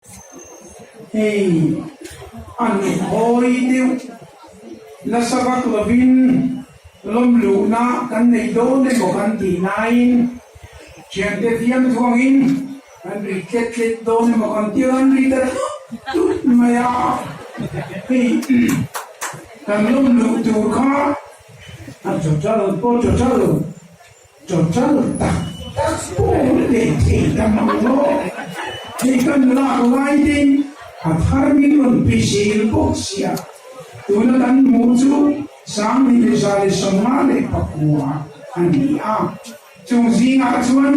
Hei an hawi deuh nasa vak lovin lawm luhna kan nei dawn emaw kan tih laiin thiante fiam thuangin kan ri tlet tlet dawn emaw kan tih a, kan ri ta tlut tlut mai a. Hei kan lawm luh tur kha a total pawh total Total tak tak pawh leh thei ta mang lo. Hei kan lak lai te a thar min rawn pe zel bawk sia. Tuna kan hmuh chu 2159 a ni a. Chung zingah chuan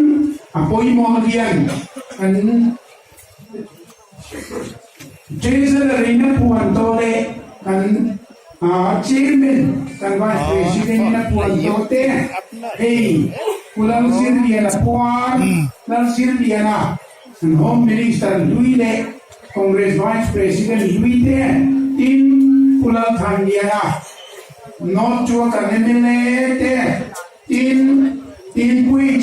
a pawimawh hian kan Treasurer in a puan tawh leh kan Chairman, kan Vice President in a puan tawh te hei Pu Lalzirliana puan, Lalzirliana kan Home Minister hlui leh Congress Vice President hlui te tin Pu Lalthanliana North Chua kan mla te Tin, Tinpuii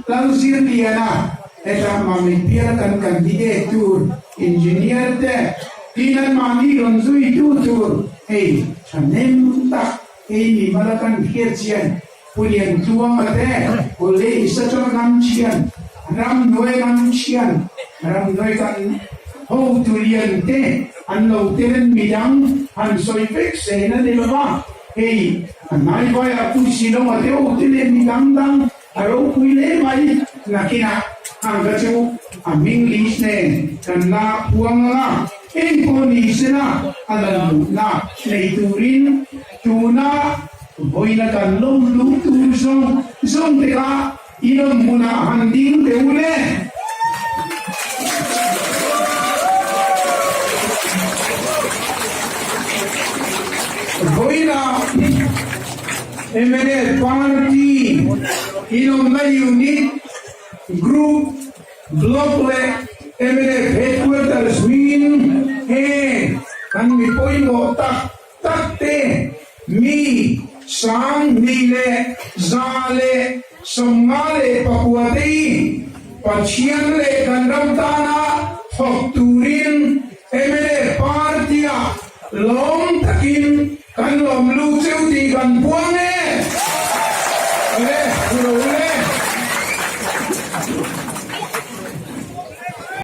Lalzirliana heta Mami bial kan candidate tur engineer te tin anmahni rawn zui tu tur hei thahnem tak hei mi mala kan hriat chian Pu Liantluanga te college atanga kan thian ramhnuai kan thian ramhnuai kan hotu lian te an lo tel in midang han sawi vek se na ni lova. Hei, a hnaivaiah pui si lo a deuh te leh mi dang dang a ropui hle mai. Nakinah hang kha chu a hming list nen kan la phuang ang a, eng pawh ni sela a la luhna nei turin tuna vawiina kan lawm luh tur zawng zawng te kha in awm hmunah han ding teh u le. Vawiina mla party inawmna unit, group, block leh mla headquarters hmingin heng kan mi pawimawh tak tak te mi 2154 te hi Pathian leh kan ram tana thawk turin mla party-ah lawm takin kan lawm lu cheu tih kan puang e.